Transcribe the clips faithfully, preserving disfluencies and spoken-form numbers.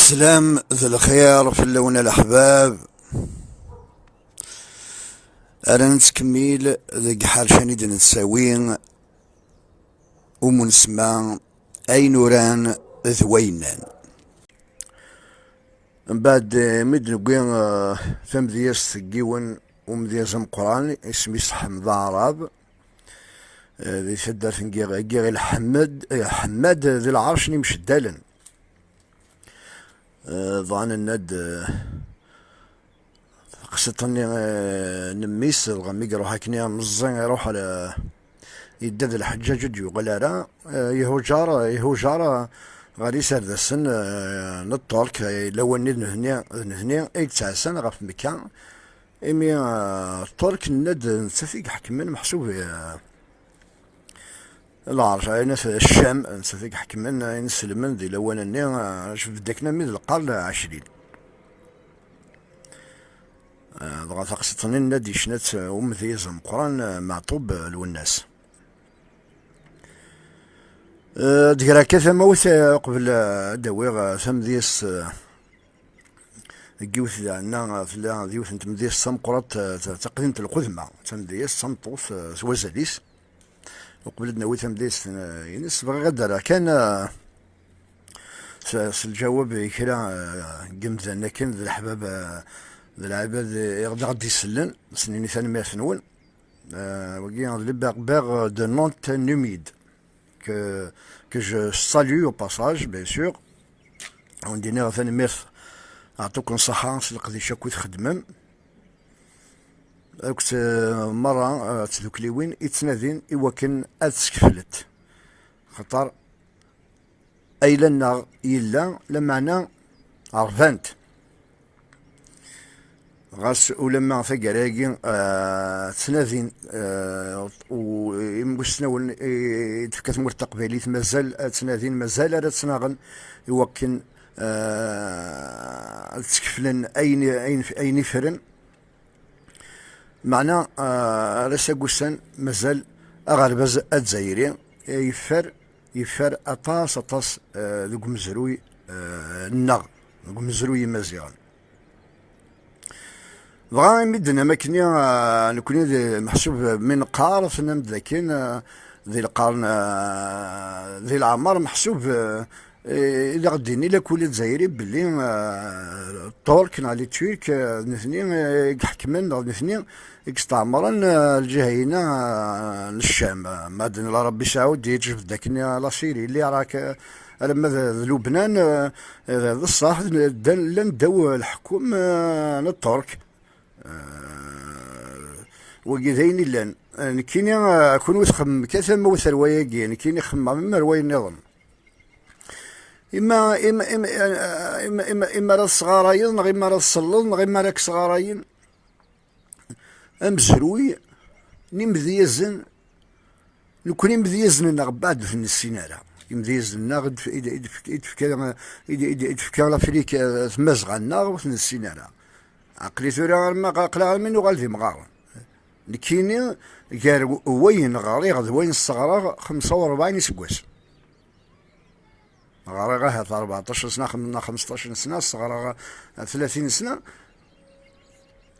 Sslam d lxir fell-awen a leḥbab. Ara nettkemmil deg ḥercan i d-nettawi umu nsemma ayen uran d wayen nnan. Mbeɛd, eh, mi d-newwi, eh, tamedyazt n yiwen umedyaz ameqqran, isem-is Ḥmed Aɛrab, eh, di taddart n Giɣ-, Giɣil Ḥmed, eh, Ḥemmad di lɛerc n imceddalen. Eh, dɣa nenna-d, eh, taqsiṭ-nni, eh, n mmi-s, dɣa mi iruḥ akkenni meẓẓi, iruḥ, eh, yedda d lḥeǧǧaǧ ur d-yuɣal ara, eh, ihuǧer, ihuǧer, eh, ɣer iserdasen, eh, n Ṭṭerk, eh, lawan-nni d nehni, d nehni ay yettɛassan ɣef Mekka. Imi, eh, Ṭṭerk, nenna-d, d nettat i iḥekmen meḥsub, eh, lɛerc, ayen at Ccam, d nettat i iḥekmen, ayen iselmen di lawan-nni, eh, jbed akken armi d lqern ɛecrin. Eh, dɣa taqsiṭ-nni, nenna-d, yecna-tt, eh, umedyaz ameqqran, eh, Meɛṭub, eh, Lwennas. Eh, ad greɣ kan tamawt, eh, uqbel, eh, ad d-awiɣ, eh, tamedyazt, eh, deg yiwet daɛna, eh, tella d yiwet n tmedyazt tameqqrant, eh, ta-, taqdimt n lxedma, tamedyazt tameṭṭut, eh, s wazal-is. Uqbel ad d-nawi tamedyazt, eh, ines, bɣiɣ ad d-rreɣ kan, eh, s, s lǧawab i kra, eh, n yimdanen akken d leḥbab, eh, d lɛibad i ɣ-, d aɣ-d-isellen, s-nini tanemmirt-nwen. Euh, wagi, le berbère de Nantes Numide, que, que je salue au passage, bien sûr. Ad wen-d-iniɣ tanemmirt, ɛṭuken ṣṣeḥḥa s leqdic akk i txeddmem. Akked, euh, merra, euh, tdukliwin i ttnadin i wakken ad skeflent. Xaṭer ayla-nneɣ yella, lameɛna ṛbant. Ɣas ulamma taggara-agi, ah, ttnadin, ah, u-, imussnawen i, i d-tefka tmurt taqbaylit mazal ad ttnadin, mazal ara ttnaɣen i wakken, ah, ad skeflen ayen, ayen, ayen ifren. Meɛna, ah, ar ass-agi ussan, mazal aɣerbaz azzayri yeffer, yeffer aṭas, aṭas, ah, deg umezruy, ah, nneɣ, deg umezruy imaziɣen. Dɣa imi d-tennam akkenni, ah, nekkni d meḥsub mi neqqar, tennam-d dakken, ah, di lqern, ah, di leɛmer meḥsub, ah, eh, i d aɣ-d-inni lakul Azzayri belli, eh, Ṭṭurk neɣ les Turcs, eh, d nitni, eh, i iḥekmen, neɣ d nitni i yesteɛmren, eh, lǧiha-ina, eh, n Ccam. Eh, ma d-nla Ṛebbi Saɛud, yeǧbed akken, eh, la Syrie, l'Irak, eh, alamma d, d Lubnan, eh, eh, d ṣṣeḥ, d, ddan, llan ddaw leḥkum, eh, n Ṭṭurk. Eh, wagi d ayen illan. Eh, nekkini, eh, kunwi txemmem kan tamawt ar wayagi, nekkini xemmeɣ mem ar wayen nniḍen. Ima, ima, ima, ima, ima, ima ara tesɣarayeḍ, neɣ ima ara tselleḍ, neɣ ima ara k-sɣarayen. Amezruy n imedyazen, nekkni imedyazen-nneɣ beɛd ur ten-nessin ara. Imedyazen-nneɣ i d-, i d-, i d-, i d-tefka, i d-, i d-, i d-tefka Lafrika, eh, tmazɣa-nneɣ ur ten-nessin ara. Aql-i tura arma, aql-aɣ armi nuɣal d imɣaren. Nekkini, gar w-, wayen ɣriɣ d wayen sseɣreɣ, xemsa u rebɛin iseggasen. Ɣriɣ ahat rbeɛṭac sna, xem-, neɣ xemseṭṭac sna, sseɣreɣ tlatin sna.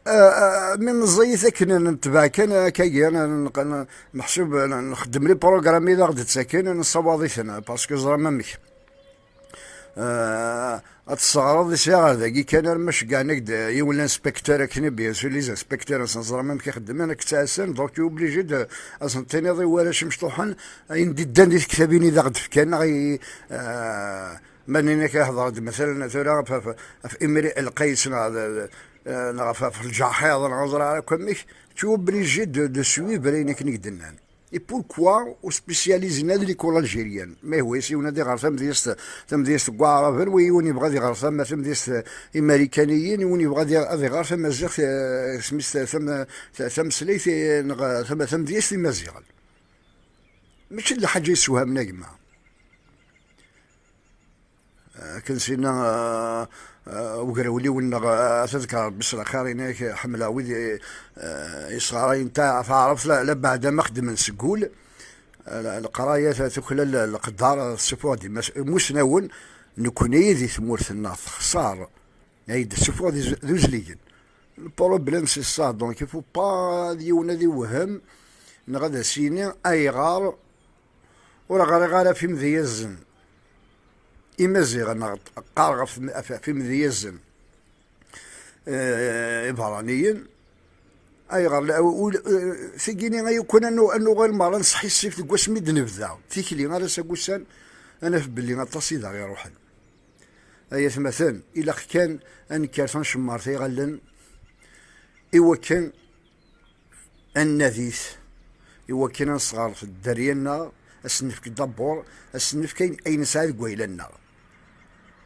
Ah, ah, mi meẓẓiyit akken, netbeɛ kan akkagi, n-, n-, n-, meḥsub, n-, nxeddem les programmes i d aɣ-d-ttaken, nessawaḍ-iten, parce que ẓram amek. Ah, ad tesseɣreḍ i sɛiɣ dagi kan, arma ceggɛen-ak-d yiwen l'inspecteur akken, bien sûr, les inspecteurs, asen ẓram amek i xeddmen, ad k-ttɛassan, donc tu es obligé de, ad sen-tiniḍ i warrac imecṭuḥen, ayen d-iddan di tektabin i d aɣ-d-fkan, neɣ i, ah, ma nnin-ak ihḍer-d, matalan, tura ɣef, ɣef, ɣef Imri Lqays, neɣ d, d, neɣ ɣef, ɣef Lǧaḥiḍ, neɣ ur ẓriɣ ara akk amek, tu es obligé de, de suivre ayen akken i k-d-nnan. Et pourquoi ur spécialisé ara di l'école algérienne? Ma yehwa-yas yiwen ad iɣer tamedyazt, tamedyazt n Waɛraben, wa yiwen yebɣa ad iɣer tam-, tamedyazt Imarikaniyen, yiwen yebɣa ad i-, ad iɣer tamaziɣt, eh, isem-is ta-, tam-, ta-, tameslayt, eh, neɣ tam-, tamedyazt Imaziɣen. Mačči d lḥaǧa yessewhamen a gma. Akken sinna, ah, ah, ugrawliw-nneɣ, ah, ad t-ḍker Rebbi s lxir, ini-ak ḥemmleɣ wid, ah, yesɣarayen ta-, taɛrabt, la, la beɛda ma xeddmen seg wul. Leqraya tuklal leqder, tessuffuɣ-d imusnawen. Nekni di tmurt-nneɣ texṣer, ay d-tessuffuɣ d uzligen. Le problème c'est ça, donc il faut pas d yiwen ad iwhem neɣ ad as-yini ayɣer ur ɣriɣ ara ɣef imedyazen imaziɣen neɣ qqareɣ ɣef imedyazen iberraniyen. Ayɣer tigini ay ukun ad nuɣal merra nesḥissif deg wasmi d-nebda tikli ar ass-a n wussan, ad naf belli aṭas i d aɣ-iruḥen. Ay atmaten, ilaq kan ad nekker tancemmart iɣallen i wakken ad nnadit, i wakken ad nesɣerf dderya-nneɣ, ad s-nefk dabur, ad s-nefk ayen nesɛa deg wayla-nneɣ.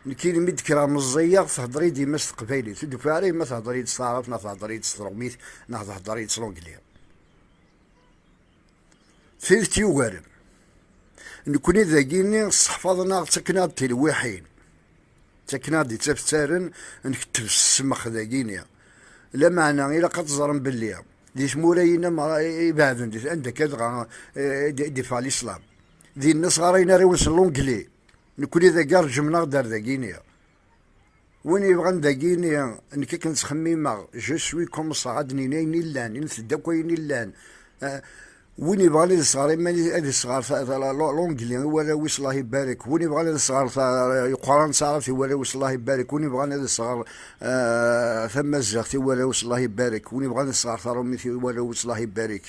Nekkini mi d-kkreɣ meẓẓiyeɣ, tehder-iyi-d yemma s teqbaylit, ur d-ufiɣ ara yemma tehder-iyi-d s taɛrabt neɣ tehder-iyi-d s trumit neɣ tehder-iyi-d s l'anglais. Tidet yugaren, nekkni dagini sseḥfaḍen-aɣ, ttaken-aɣ-d tilwiḥin, ttaken-aɣ-d ittafttaren, nketteb s ssmex dagini. Lameɛna ilaq ad teẓrem belli di tmura-ina merra ibeɛden, di anda akka dɣa i d-iffeɣ l'islam, dinna sɣarayen arraw-nsen l'anglais. Nekkni dagi rǧumen-aɣ-d ar dagini. Win yebɣan dagini, nekk akken ttxemmimeɣ, je suis comme ça, ad d-nini ayen illan, i nteddu akk ayen illan. Win yebɣan ad isɣer iman-is, ad isɣer l'anglais i warraw-is, Allah ibarek. Win yebɣan ad isɣer Leqran s taɛrabt i warraw-is, Allah ibarek. Win yebɣan ad isɣer tamaziɣt i warraw-is, Allah ibarek. Win yebɣan ad isɣer tarumit i warraw-is, Allah ibarek.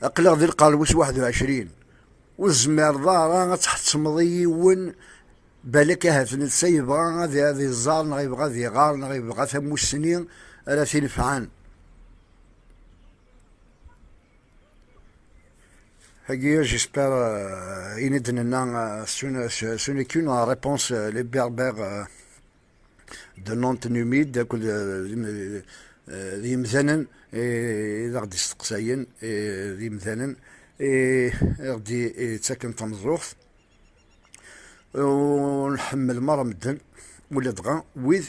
Aql-aɣ di lqern wis waḥed u ɛecrin. Ur tezmireḍ ara ad tḥettmeḍ i yiwen, balak ahat netta yebɣa ad iẓer neɣ yebɣa ad iɣer neɣ yebɣa tamussni ara t-inefɛen. Hagi, j'espère, euh, ini-d nenna, euh, ce n'est qu'une réponse, euh, les berbères, euh, de Nantes, Numid, akked, euh, d yimdanen i d aɣ-d-isteqsayen, d yimdanen i aɣ-d-yettaken tameẓẓuɣt. Ur nḥemmel mara medden, ula dɣa wid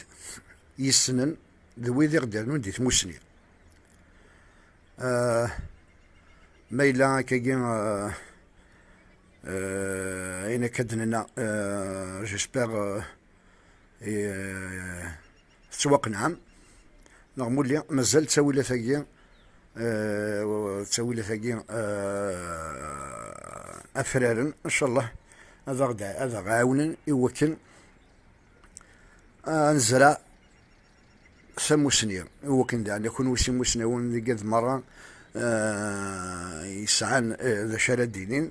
yessnen d wid i ɣ-d-irnun di tmussni. Ma yella akkagi, ayen akka d-nenna, j'espère, tettwaqenɛem neɣ mulli mazal ttawilat-agi, ttawilat-agi, afraren, ncallah ad aɣ-ɛawnen i wakken ad nezreɛ tamussni, i wakken daɣen kunwi s imusnawen deg ad merra yesɛan d acu ara d-inin,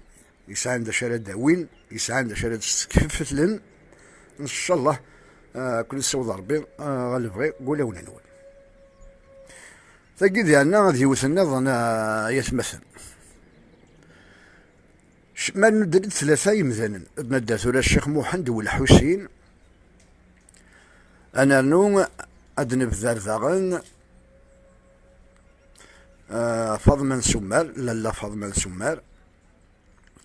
yesɛan d acu ara d-awin, yesɛan d acu ara d-skeflen. Ncallah, ad ken-yessiweḍ Rebbi ɣer lebɣi n wulawen-nwen. Tagi diɛenna d yiwet nniḍen, ay atmaten. Ma nuder-d tlata yemdanen, ad nadder tura Ccix Muḥend Welḥusin, ad nernu ad nebder daɣen Faḍma n Sumer, Lalla Faḍma n Sumer,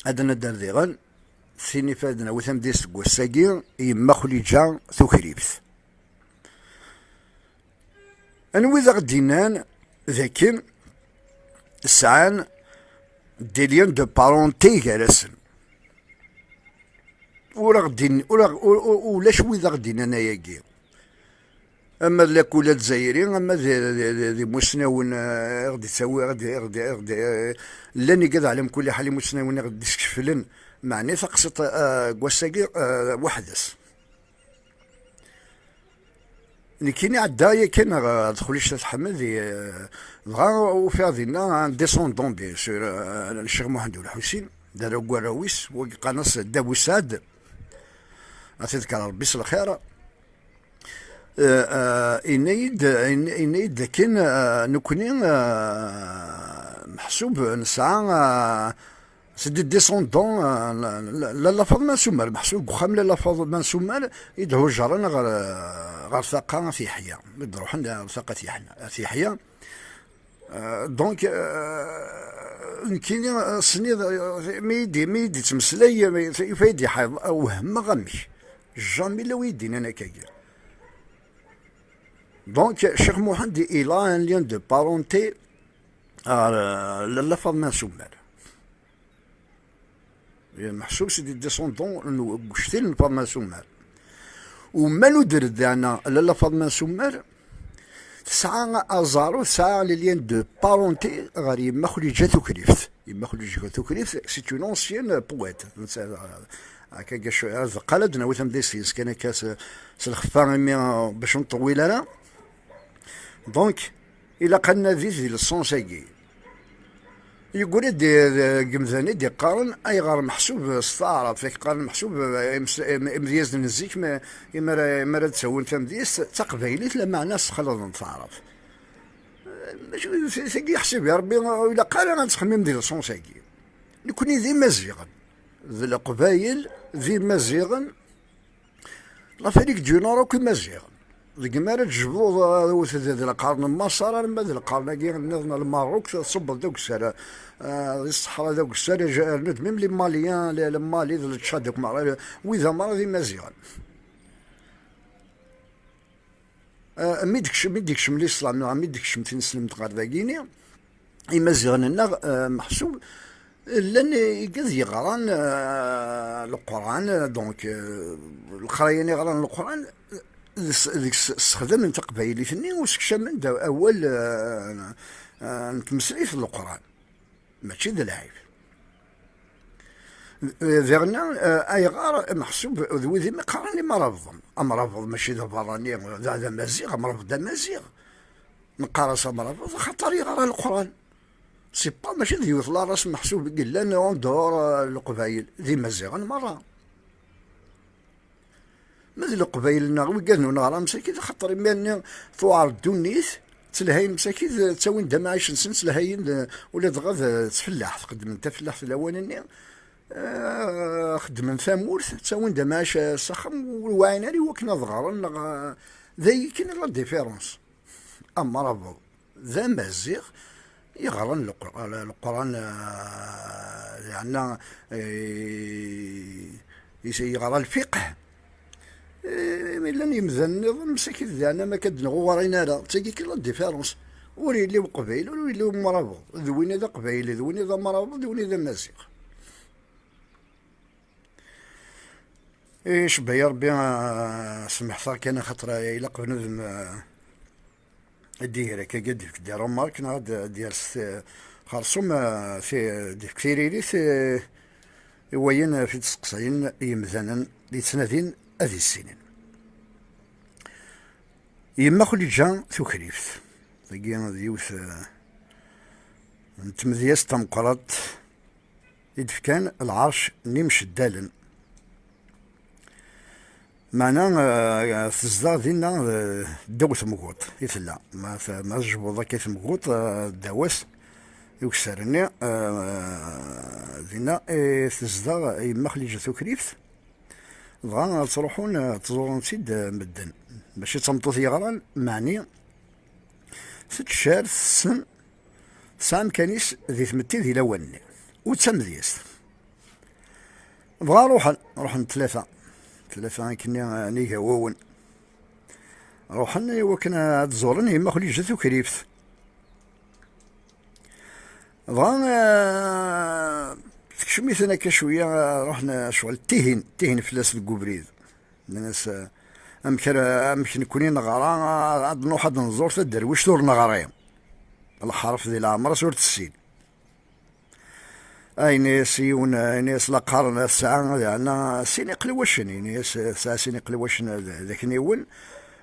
ad nadder diɣen tin i fad nawi tamedyazt deg wass-agi, Yemma Xliǧa Tukribt. Anwi d aɣ-d-innan d akken sɛan des liens de parenté gar-asen? Ur aɣ-d-in-, ur aɣ-, ur, ur, ulac wid aɣ-d-innan ayagi. Ama d lakula Lezzayer, ama d, d, d, d imusnawen, eh, i ɣ-d-ittawi, i ɣ-d-, i ɣ-d-, i ɣ-d-, eh, llan igad ɛlam kulli ḥal imusnawen i ɣ-d-iskeflen. Meɛni taqsiṭ, eh, n wass-agi, eh, weḥd-s. Nekkini ɛeddaɣ yakan ɣer Xliǧ At Ḥmed, eh, dɣa ufiɣ dinna un descendant, bien sûr, eh, n Ccix Muḥend Ulḥusin, d arraw n warraw-is, wagi qqaren-as Dda Busɛad, ad t-iḍker Rebbi s lxir. Eh, eh, yenna-yi-d, yenna-, yenna-yi-d dakken, eh, nekkni, eh, meḥsub nesɛa, eh, c'est des descendants, euh, la, la, la, Lalla Faḍma n Sumer, meḥsub deg uxxam n Lalla Faḍma n Sumer i d-hujren ɣer, ɣer Taqa At Yeḥya, i d-ruḥen ɣer Taqa At Yeḥna-, At Yeḥya. Euh, donc, euh, nekkini, euh, sniɣ, euh, mi yi-d-, mi yi-d-yettmeslay, mi, yufa-yi-d iḥiḍ, euh, wehmeɣ amek. Jamais la wi yi-d-yennan akkagi. Donc, Ccix Muḥend, il a un lien de parenté à, euh, Lalla Faḍma n Sumer. Meḥsub c'est des descendants n ucctil n Faḍma Sumer. U ma nuder-d daɛna Lalla Faḍma Sumer, tesɛa aẓaru, tesɛa le lien de parenté ɣer yemma Xliǧa Tukrift. Yemma Xliǧa Tukrift, c'est une ancienne poète. Akka, gac, ad qqal ad d-nawi tamedyazt-ines kan akka s, s lxeffa imi, bac ur nṭewwil ara. Donc, ilaq ad nadi di le sens-agi. Yeggul-d deg yemdanen i d-iqqaren ayɣer meḥsub s taɛrabt, ak qqaren meḥsub, eh, imes-, im-, imedyazen n zik, ma, imi ara, imi ara d-ttawin tamedyazt d taqbaylit, lameɛna ssexlaḍen taɛrabt. Eh, mačči, tagi ḥsibi Rebbi, ur ilaq ara ad nettxemmim di le sens-agi. Nekni d Imaziɣen. D Leqbayel, d Imaziɣen. L'Afrique du Nord akk Imaziɣen. Deg mi ara d-tjebdeḍ, eh, d, d, d lqern n Maṣer arma d lqern-agi nniḍen n Lmerruk, tṣubbeḍ d agessar, eh, di ṣṣeḥra d agessar, j-, rnu-d même les Maliens, le, le Mali d le Tchad akk merra, wid-a merra d Imaziɣen. Eh, mi d-ikcem, mi d-ikcem l'islam, neɣ mi d-ikcem tineslemt ɣer dagini, Imaziɣen-nneɣ, eh, meḥsub, llan igad yeɣran, eh, Leqran, eh, donc, eh, leqrayen iɣran Leqran, eh, s-, deg-s ssexdamen taqbaylit-nni u sekcamen-d awal, eh, eh, n tmeslayt n Leqran. Mačči d lɛib. Eh, diɣen, eh, ayɣer meḥsub d wid imi qqaren imrabḍen? Amrabeḍ mačči d aberrani, d, d amaziɣ, amrabeḍ d amaziɣ. Neqqar-as amrabeḍ axaṭer yeɣra Leqran. C'est pas, mačči d yiwet la race meḥsub i yellan en dehors, euh, Leqbayel, d Imaziɣen merra. Ma d Leqbayel-nneɣ, wigad n uneɣra msakit, axaṭer imir-nni tuɛer ddunit, ttelhayen msakit, ttawin-d amɛic-nsen, ttelhayen, eh, ula dɣa d, d tfellaḥt, xeddmen tafellaḥt lawan-nni, eh, xeddmen tamurt, ttawin-d amɛic, eh, s axxam, ur waɛin ara i wakken ad ɣren, neɣ, eh, d ayi kan la différence. Amrabeḍ d amaziɣ yeɣran Leqr-, Leqran, eh, yeɛna, eh, is-, yeɣra lfiqh. Eh, mi llan yemdanen nniḍen, msakit, yeɛna ma akka d-nɣuɣrin ara. D tagi kan la différence. Ur yelli uqbayli, ur yelli umrabeḍ. D win i d aqbayli, d win i d amrabeḍ, d win i d amaziɣ. Icebba-yi Rebbi, ah, semḥet-aɣ kan, axaṭer ilaq bnadem, ah, ad d-iger akka, ad d-ifk des remarques, neɣ ad d-, ad d-yers, eh, xersum, ah, ti-, ad d-ifk tiririt, eh, i wayen, eh, fi d-steqsayen yemdanen yettnadin ad issinen. Yemma Xliǧa Tukrift, tagi d yiwet, eh, n tmedyazt tameqqrant i d-fkan lɛerc n yimceddalen. Meɛna, eh, tezdeɣ dinna, eh, ddaw temguṭ i tella. Ma t-, ma tejbuḍ akka i temguṭ, eh, ddaw-as, i ukessar-nni, eh, dinna i tezdeɣ yemma Xliǧa Tukrift. Dɣa ttruḥun, eh, ttẓuren-tt-id, eh, medden. Mačči d tameṭṭut yeɣran, meɛni tettcar, tessen, tesɛa amkan-is di tmetti di lawan-nni. U d tamedyazt. Dɣa ruḥen, ruḥen tlata. Tlata akkenni, eh, n igawawen. Ruḥen i wakken ad ẓuren yemma Xliǧa Tukrift. Dɣa, eh, tekcem-iten akka cwiya, eh, ruḥen, eh, ccɣel tihin, tihin fell-as deg ubrid. Nnan-as, eh, amek ara, amek nekni neɣra, eh, ad nruḥ ad nẓur taderwict ur neɣri. Lḥerf di leɛmer-as ur tessin. Ayen-as yiwen, ayen-as la qqaren tesɛa, yeɛna sin iqliwacen, ini-as tesɛa sin iqliwacen d, d akniwen,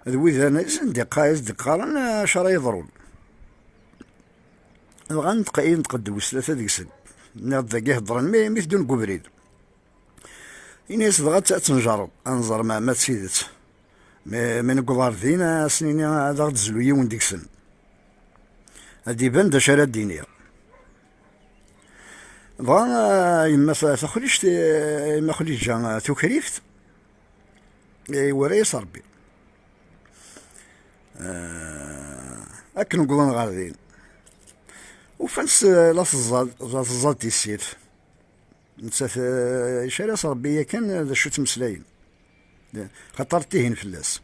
d wid-nni i s-d-iqqa-, i s-d-qqaren acu ara yeḍrun. Dɣa neṭq-, yenṭeq-d wis tlata deg-sen. Nniɣ-d dagi heddren mi, mi teddun deg ubrid. Ini-as dɣa ad, ad tenjerreḍ, ad nẓer ma, ma d tidet. Mi, mi newweḍ ɣer din, ad as-nini ad aɣ-d-zlu yiwen deg-sen. Ad d-iban d acu ara d-iniɣ. Dɣa, eh, yemma ta-, taxlict, eh, yemma Xliǧa, eh, Tukrift, eh, iwera-yas Rebbi. Eh, akken wwḍen ɣer din, ufan-tt, eh, la teẓẓad, la teẓẓad tissir. Nettat, eh, icar-as Rebbi yakan d acu ttmeslayen. Xaṭer tihin fell-as.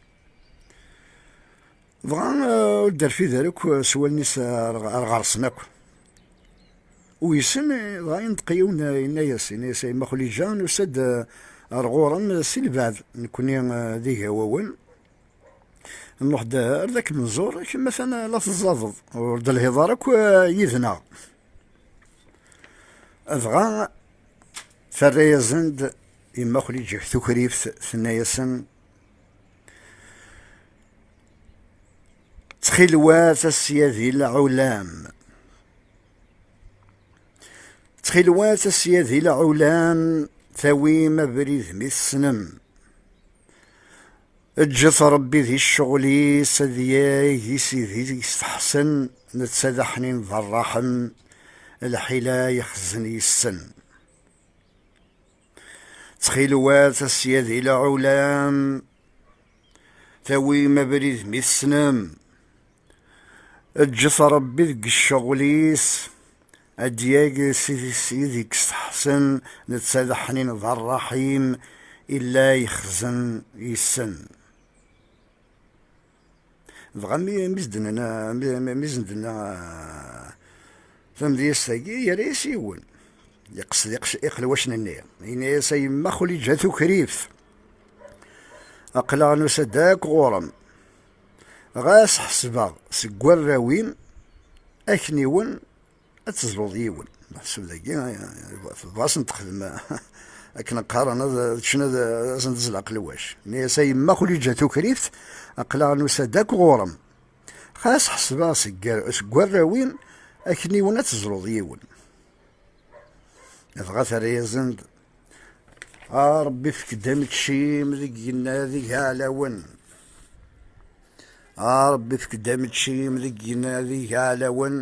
Dɣa, eh, ur d-terfid ara akk s wallen-is ar, ar ɣer-sen akk. Uysen, dɣa yenṭeq yiwen, yenna-yas, yenna-yas: "A yemma Xliǧa, nusa-d, eh, ar ɣur-m si lbeɛd, nekkni, eh, d igawawen. Nruḥ-d ar d ak-menẓur, kemm atan la teẓẓadeḍ, ur d-telhiḍ ara akk, eh, yid-neɣ." Dɣa terra-yasen-d yemma Xliǧa Tukrift, tenna-yasen: "Ttxilwat a ssyadi lɛulam, ttxilwat a ssyadi lɛulam, tawim abrid mi tessnem. Ǧǧet Ṛebbi di ccɣel-is, ad yag i sidi yesteḥsen, netta d aḥnin d ṛṛaḥem, lḥila yexzen yes-sen. Ttxilwat a ssyadi lɛulam, tawim abrid mi tessnem. Ǧǧet Ṛebbi deg ccɣel-is, ad d-yag sidi, sidi yesteḥsen, netta d aḥnin d ṛṛaḥim, illa yexzen yes-sen." Dɣa mi, mi s-d-nenna, mi, mi, mi s-d-nenna, ah, tamedyazt-agi, yerra-yas yiwen. Yeqsed iqc-, iqelwacen-nni. Yenna-yas: "A yemma Xliǧa Tukrift, aql-aɣ nusa-d akk ɣur-m. Ɣas ḥesbeɣ seg warraw-im akniwen ad tezluḍ yiwen." Meḥsub dagi, tebɣa ad sen-texdem akken qqaren, ad ččen, ad, ad sen-tezleq lwac. Nni-as: "A yemma Xliǧa Tukrift, aql-aɣ nusa-d akk ɣur-m. Xas ḥesbeɣ seg, seg warraw-im akniwen ad tezluḍ yiwen." Dɣa terra-yasen-d: "A Ṛebbi, efk-d ameččim deg igenni d igeɛlawen. A Ṛebbi, efk-d ameččim deg igenni d igeɛlawen.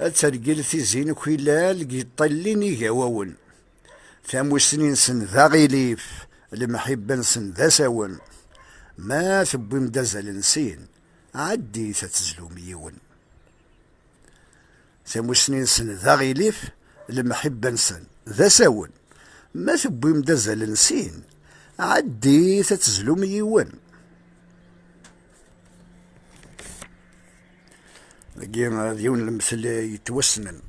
Ad tergel tizi n ukilal deg yiṭṭalli n igawawen. Tamusni-nsen d aɣilif, lemḥibba-nsen d asawen. Ma tewwim-d azal n sin, ɛeddit ad tezlum yiwen." Tamusni-nsen d aɣilif, lemḥibba-nsen d asawen. Ma tewwim-d azal n sin, ɛeddit ad tezlum yiwen. Dagi d yiwen n lemtel yettwassnen.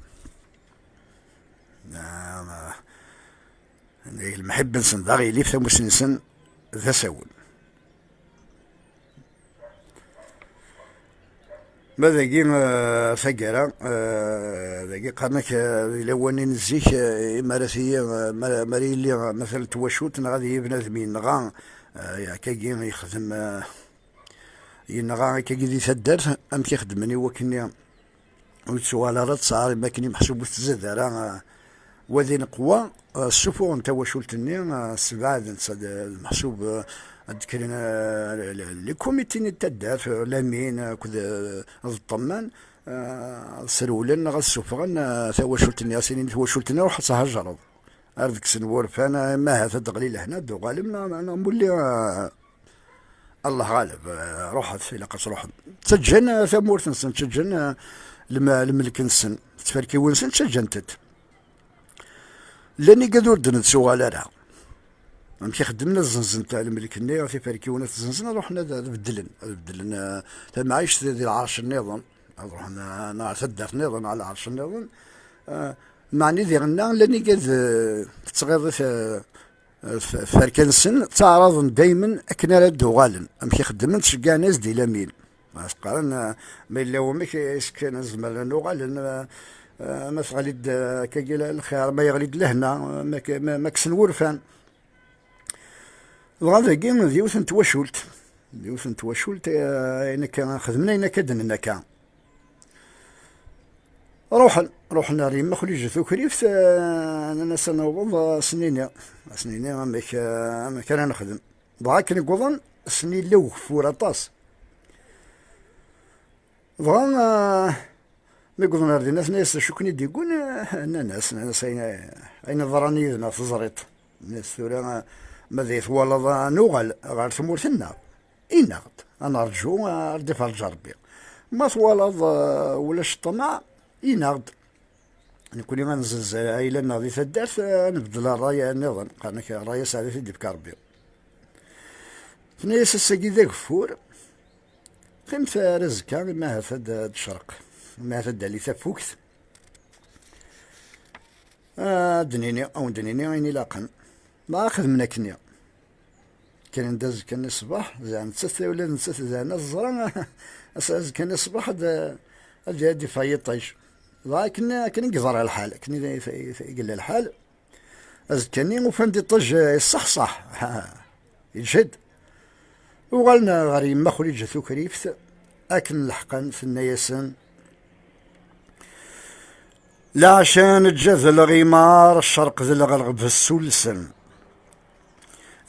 Ah, lemḥibba-nsen d aɣilif, tamusni-nsen d asawen. Ma dagi, eh, taggara, eh, dagi qqaren-ak, eh, di lawan-nni n zik, eh, imi ara tili, eh, ma, ma ara yili, eh, matalan n twacult, neɣ ad yili bnadem yenɣa, eh, akkagi yexdem, eh, yenɣa akkagi di taddart, amek i xeddmen i wakken ur tettuɣal ara ttesɛa, imi akken imeḥsub ur tzad ara, eh, wa d ineqwa, eh, ssufuɣen tawacult-nni, eh, ssebɛaden-tt, ad, d meḥsub, eh, ad d-kkren, eh, le, le, le comité-nni n taddart, eh, lamin, eh, akked, eh, d ṭṭemman, eh, ad srewlen neɣ ad ssufɣen, eh, tawacult-nni, ad s-inin tawacult-nni ruḥ ad thajreḍ. Ar deg-sen wurfan, eh, ma ahat ad d-teɣli lehna, ad d-uɣalem, neɣ, neɣ mulli, eh, Allah ɣaleb, eh, ruḥet, ilaq ad truḥem. Ttaǧǧan, eh, tamurt-nsen, ttaǧǧan, eh, lem-, lmelk-nsen, ttferkiwin-nsen, ttaǧǧan-tent. Llan igad ur d-nettuɣal ara. Amek i xeddmen, ad zenzen ta-, lmelk-nni, tiferkiwin ad t-zenzen, ad ruḥen ad, ad beddlen, ad beddlen, eh, tamɛict di, di lɛerc nniḍen, ad ruḥen, eh, neɣ ar taddart nniḍen, neɣ lɛerc nniḍen. Eh, meɛni diɣenna llan igad, eh, tettɣiḍit, eh, f-, ferka-nsen, ttaɛraḍen daymen akken ara d-uɣalen. Amek i xeddmen, ttceggɛen-as-d i lamin. As-qqaren, eh, ma yella wamek i s-kkan, zemren ad uɣalen, eh, eh, ma teɣli-d, eh, akkagi l-, lxir, ma yeɣli-d lehna, eh, ma k-, ma, ma kksen wurfan. Dɣa dagi d yiwet n twacult, d yiwet n twacult, eh, ayen akka, xedmen ayen akka d-nenna akka. Ruḥen, ruḥen ar yemma Xliǧa Tukrift, eh, nnan-as ad naweḍ, eh, ad s-nini, ad s-nini amek, eh, amek ara nexdem. Dɣa akken i wwḍen, ass-nni yella ugeffur aṭas. Dɣa, eh, mi wwḍen ar dinna, tenna-yas d acu ken-id-yewwin, eh, nnan-as, nnan-as ayen, ayen ḍran yid-neɣ teẓriḍ. Nnan-as tura, eh, ma d ay twalaḍ ad nuɣal ɣer tmurt-nneɣ, ini-aɣ-d, ad nerǧu, eh, ar d-iferǧ Ṛebbi. Ma twalaḍ, eh, ulac ṭṭmeɛ, ini-aɣ-d. Nekkni ad nzez ayla-nneɣ di taddart, ad nbeddel ṛṛay nniḍen. Qqaren-ak ṛṛay aseɛdi i t-id-ifka Ṛebbi. Tenna-yas ass-agi d ageffur, qqimet ar azekka, imi ahat ad d-tecreq, imi ahat ad d-tali tafukt. Ad d-nini, ad wen-d-nini ayen ilaqen. Ma xedmen akkenni. Kkren-d azekka-nni ṣṣbeḥ, zɛan nettat, ula d nettat zɛan ad ẓren, ass-, azekka-nni ṣṣbeḥ ad, ad, ad d-iffeɣ yiṭij. Dɣa akken, akken i yeḍra lḥal, akken i, i, i yella lḥal, azekka-nni ufan-d iṭij, eh, iṣṣeḥṣaḥ. Yeǧhed. Uɣalen ɣer yemma Xliǧa Tukrift, akken leḥqen, tenna-yasen: "Leɛca neǧǧa d lɣimar, ccerq d lɣerb ssulsen.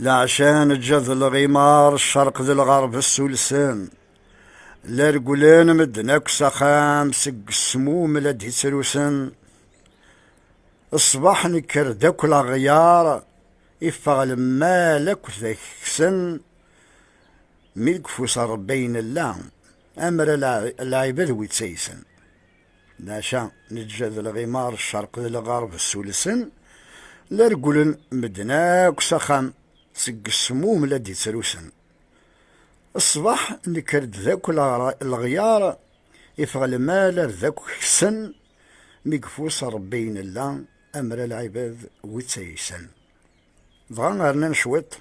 Leɛca neǧǧa d lɣimar, ccerq d lɣerb ssulsen. La regglen medden akk s axxam, seg ssmum la d-ittrusen. Ṣṣbeḥ nekker-d akk leɣyar, iffeɣ lmal akk d akeksen, mi deg ufus n Ṛebbi ay nella, amra lɛ-, lɛibad wi ttaysen. Leɛca neǧǧa d lɣimar, ccerq d lɣerb ssulsen, la regglen medden akk s axxam, seg ssmum la d-ittrusen. Ṣṣbeḥ nekker-d d akk leɣra-, leɣyar, iffeɣ lmal ar d akk ksen, mi deg ufus n Ṛebbi ay nella, amra lɛibad wi ttaysen." Dɣa rnan cwiṭ,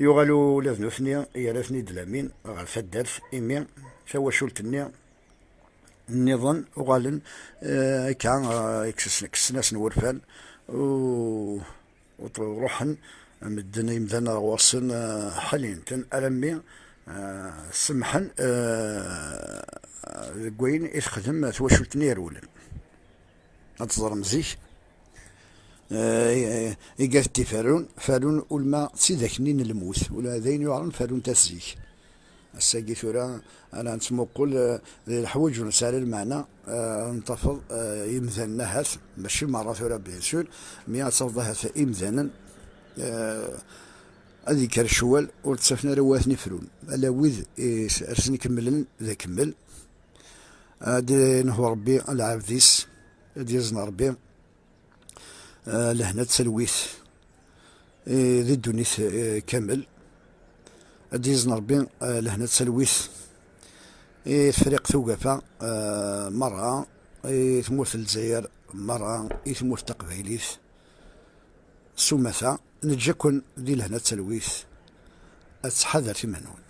yuɣal ula d nutni yerra-ten-id Lamin ɣer taddart, imi tawacult-nni nniḍen uɣalen, eh, akka, eh, kksen-, kksen-asen wurfan, u, u t-, ruḥen medden imdanen ɣer ɣur-sen, eh, ḥalin-ten alammi, eh, semḥen, eh, deg wayen i texdem twacult-nni yerwlen. Ad teẓrem zik, eh, i, i, igat-d iferrun, ferrun ulma d tidak-nni n lmut, ula d ayen yuɛren ferrun-t-as zik. Ass-agi tura ara nettmuqul, eh, di leḥwayeǧ ur nesɛi ara lmeɛna, eh, ad nettafeḍ, eh, imdanen ahat, mačči merra tura, bien sûr, mi ad tafeḍ ahat imdanen, eh, ad yekker ccwal, ur ttafen ara wat ifrun. Ala wid i s-, rsen ikemmlen d akemmel. Ad inhu Rebbi lɛebd-is, ad d-yazen Rebbi, eh, lehna d talwit, eh, di ddunit, eh, kamel. Ad d-yazen Rebbi, eh, lehna d talwit i Tefriqt Ugafa, eh, merra, i tmurt n Lezzayer merra, i tmurt taqbaylit. S umata, neǧǧa-ken di lehna d talwit. Ad tḥadret iman-nwen.